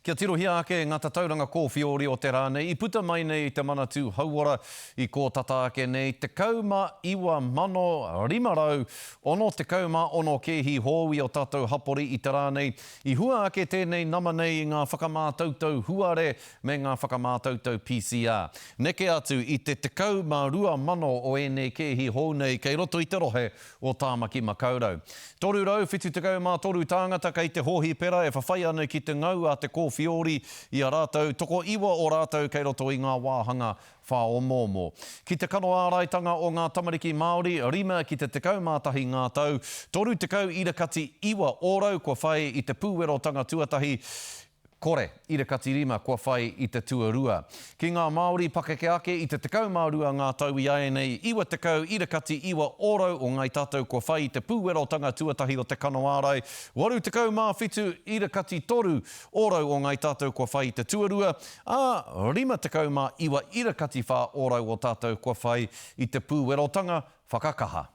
Kia tirohia ake ngā tatauranga kōwhiori o te rā nei i puta mai nei i te Manatū Hauora i kō tata ake nei 19,566 kēhi hou i o tātou hapori i te rā nei. I hua ake tēnei nama nei i ngā whakamātautau huare me ngā whakamātautau PCR. Neke atu i te 12,000 o ēnei kēhi hou nei kei roto i te rohe o Tāmaki Makaurau. 373 tāngata kei te hōhipera e whawhai ana ki te ngau a te kōwhiori i a rātou, tokoiwa o rātou kei roto i ngā wāhanga whāomoomo. Ki te kano āraitanga o ngā tamariki Māori, rima ki te 11 ngā tau, 30 irakati iwa ōrau kua whai i te pūwerotanga tuatahi, Kore, irakati rima kua whai i te tuarua. Ki ngā Māori pakeke ake i te 12 ngā tau i āianei, 90 irakati iwa ōrau o Ngāi Tātou kua whai i te pūwerotanga tuatahi o te kano ārai, 87 irakati toru ōrau o Ngāi Tātou kua whai i te tuarua, ā, 59 irakati whā ōrau o tātou kua whai i te pūwerotanga whakakaha.